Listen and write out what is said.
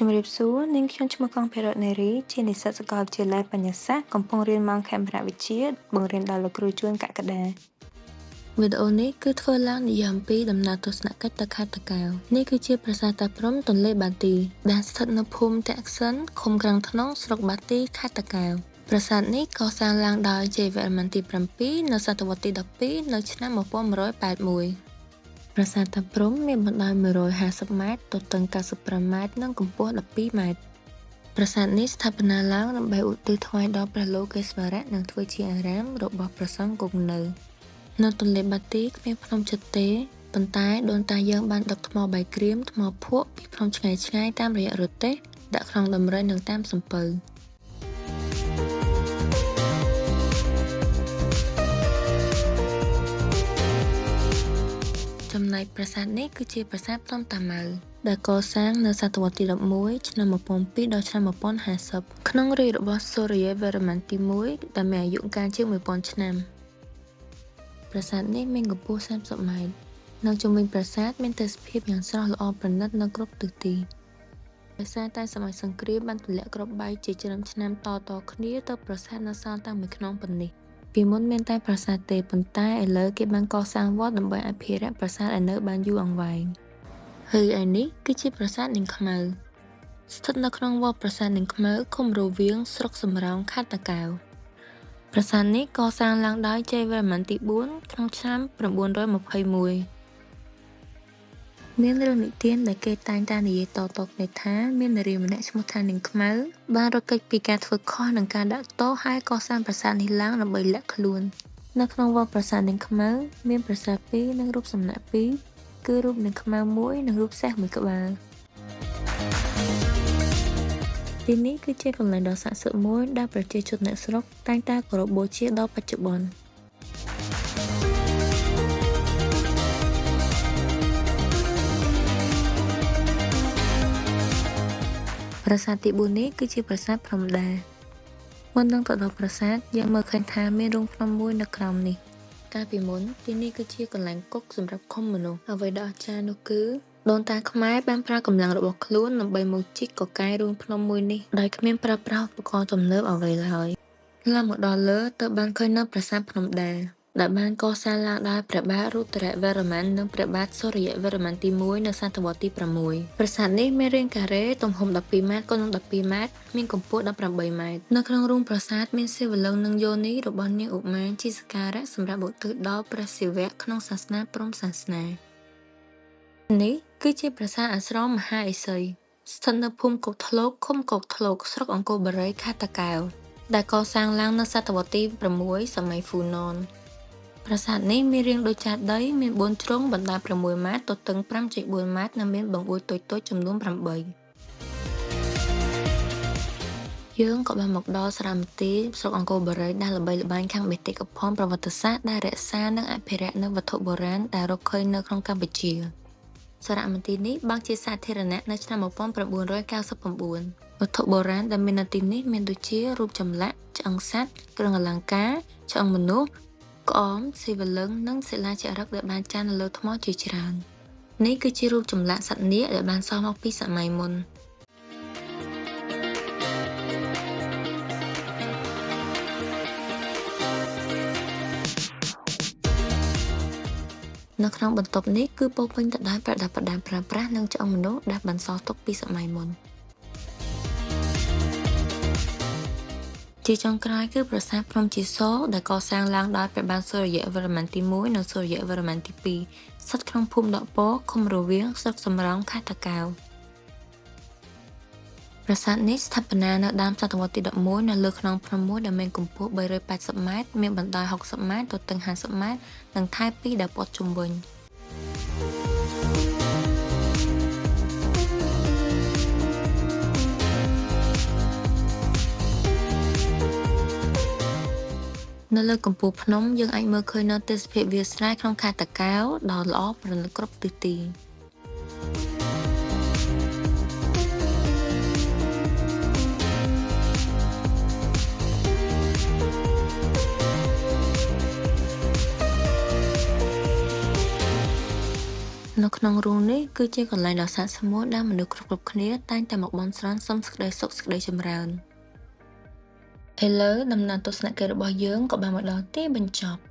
ជំរាបសួរនាងខ្ញុំឈ្មោះកងភិរិទ្ធនារីជានិស្សិតសាកលវិទ្យាល័យបញ្ញាសាស្ត្រកំពុងរៀនម៉ោងខេមរវិទ្យាបង្រៀនដល់លោកគ្រូជួនកក្កដាវីដេអូនេះគឺធ្វើឡើងនិយាយអំពីដំណើរទស្សនកិច្ចទៅខេត្តតាកែវនេះគឺជាប្រាសាទតាព្រហ្មទន្លេបាទីដែលស្ថិតនៅភូមិតាក់សិនឃុំក្រាំងធ្នង់ស្រុកបាទីខេត្តតាកែវប្រាសាទនេះកសាងឡើងដោយជ័យវរ្ម័នទី7នៅសតវត្សទី12នៅឆ្នាំ1181ប្រាសាទតាព្រហ្មមានបណ្ដោយ150ម៉ែត្រទទឹង95ម៉ែត្រនិងកម្ពស់12ម៉ែត្រប្រាសាទនេះស្ថាបនាឡើងដើម្បីឧទ្ទិសថ្វាយដល់ព្រះលោកេស្វរៈនិងធ្វើជាអារាមរបស់ព្រះសង្ឃគង់នៅទន្លេបាទីគ្មានភ្នំចិត្តទេប៉ុន្តែដូនតាយើងបានដឹកថ្មបាយក្រៀមថ្មភក់ពីភ្នំឆ្ងាយឆ្ងាយតាមរយៈរទេះដាក់ក្នុងដំរីនិងតាមសំពៅចំណែកប្រាសាទនេះគឺជាប្រាសាទភ្នំតាម៉ៅដែលកសាងនៅសតវត្សទី11ឆ្នាំ1002ដល់ឆ្នាំ1050ក្នុងរាជ្យរបស់សូរិយវរ្ម័នទី1ដែលមានអាយុកាលជាង1000ឆ្នាំប្រាសាទនេះមានកម្ពស់30ម៉ែត្រនៅជុំវិញប្រាសាទមានទេសភាពយ៉ាងស្រស់ល្អប្រណិតនៅគ្រប់ទិសទីដោយសារតែសម័យសង្គ្រាមបានទម្លាក់គ្រាប់បែកជាច្រើនឆ្នាំតៗគ្នាទៅប្រាសាទនៅសល់តែមួយខ្នងប៉ុណ្នេះពីមុនមានតែប្រាសាទទេប៉ុន្តែឥឡូវគេបានកសាងវត្តដើម្បីអភិរក្សប្រាសាទឲ្យនៅបានយូរអង្វែងហើយឯនេះគឺជាប្រាសាទនាងខ្មៅស្ថិតនៅក្នុងវត្តប្រាសាទនាងខ្មៅឃុំរវៀងស្រុកសំរោងខេត្តតាកែវប្រាសាទនេះកសាងឡើងដោយជ័យវរ្ម័នទី4ក្នុងឆ្នាំ921មានរឿងនិទានដែលគេតែងតែនិយាយតៗគ្នាថាមាននារីម្នាក់ឈ្មោះថានាងខ្មៅបានរត់គេចពីការធ្វើខុសនិងការដាក់ទោសហើយកសាងប្រាសាទនេះឡើងដើម្បីលាក់ខ្លួននៅក្នុងវត្តប្រាសាទនាងខ្មៅមានប្រាសាទពីរនិងរូបសំណាកពីរគឺរូបនាងខ្មៅមួយនិងរូបសេះមួយក្បាលទីនេះគឺជាកន្លែងដ៏ស័ក្តិសិទ្ធិមួយដែលប្រជាជនអ្នកស្រុកតែងតែគោរពបូជាដល់បច្ចុប្បន្នប្រាសាទទី4នេះគឺជាប្រាសាទភ្នំដាមុននឹងទៅដល់ប្រាសាទយើងមើលឃើញថាមានរូងភ្នំមួយនៅក្រោមនេះកាលពីមុនទីនេះគឺជាកន្លែងគុកសម្រាប់ឃុំមនុស្សអ្វីដ៏អស្ចារ្យនោះគឺដូនតាខ្មែរបានប្រើកម្លាំងរបស់ខ្លួនដើម្បីមកជីកកកាយរូងភ្នំមួយនេះដោយគ្មានប្រើប្រាស់ឧបករណ៍ទំនើបអ្វីឡើយឡើងមកដល់លើទើបបានឃើញនៅប្រាសាទភ្នំដាដែលបានកសាងឡើងដោយព្រះបាទរុទ្រវរ្ម័ននិងព្រះបាទសូរិយវរ្ម័នទី1នៅសតវត្សទី6ប្រាសាទនេះមានរាងការ៉េទំហំ12ម៉ែត្រគុណនឹង12ម៉ែត្រមានកម្ពស់18ម៉ែត្រនៅក្នុងរូងប្រាសាទមានសិវលិង្គនិងយោនីរបស់នាងឧមាជាសក្ការៈសម្រាប់ឧទ្ទិសដល់ព្រះសិវៈក្នុងសាសនាព្រហ្មសាសនានេះគឺជាប្រាសាទអាស្រមមហាឥសីស្ថិតនៅភូមិគោកធ្លកឃុំគោកធ្លកស្រុកអង្គរបុរីខេត្តតាកែវដែលកសាងឡើងនៅសតវត្សទី6សម័យហ្វូណនប្រាសាទនេះមានរាងដូចចាដីមាន4ជ្រុងបណ្ដោយ6ម៉ែត្រទទឹង 5.4 ម៉ែត្រនិងមានបង្អួចតូចៗចំនួន8យើងក៏បានមកដល់សារមន្ទីរស្រុកអង្គរបុរីដែលល្បីល្បាញខាងបេតិកភណ្ឌប្រវត្តិសាស្ត្រដែលរក្សានិងអភិរក្សនូវវត្ថុបុរាណដែលរកឃើញនៅក្នុងកម្ពុជាសារមន្ទីរនេះបើកជាសាធារណៈនៅឆ្នាំ1999វត្ថុបុរាណដែលមាននៅទីនេះមានដូចជារូបចម្លាក់ឆ្អឹងសត្វគ្រឿងអលង្ការឆ្អឹងមនុស្សក្អមសិវលិង្គនិងសិលាចារឹកដែលបានចារនៅលើថ្មជាច្រើននេះគឺជារូបចម្លាក់សត្វនាគដែលបានសល់មកពីសម័យមុននៅក្នុងបន្ទប់នេះគឺពោពេញទៅដោយប្រដាប់ប្រដាប្រើប្រាស់និងឆ្អឹងមនុស្សដែលបានសល់ទុកពីសម័យមុនជាចុងក្រោយគឺប្រាសាទភ្នំជីសូរដែលកសាងឡើងដោយព្រះបាទសូរិយវរ្ម័នទី1និងសូរិយវរ្ម័នទី2ស្ថិតក្នុងភូមិដកពរឃុំរវៀងស្រុកសំរោងខេត្តតាកែវប្រាសាទនេះស្ថាបនានៅដើមសតវត្សទី11នៅលើខ្នងភ្នំមួយដែលមានកម្ពស់380ម៉ែត្រមានបណ្ដោយ60ម៉ែត្រទទឹង50ម៉ែត្រនិងថែពីរដែលព័ទ្ធជុំវិញនៅលើកំពូលភ្នំយើងអាចមើលឃើញនៅទេសភាពវាលស្រែក្នុងខេត្តតាកែវដ៏ល្អប្រណិតគ្រប់ទិសទីនៅ ក្នុងរូងនេះគឺជាកន្លែងដ៏ស័ក្តិសិទ្ធិមួយដែលមនុស្សគ្រប់ៗគ្នាតែងតែមកបន់ស្រន់សុំសេចក្តីសុខសេចក្តីចម្រើន។ ឥឡូវដំណើរទស្សនកិច្ចរបស់យើងក៏បានមកដល់ទីបញ្ចប់។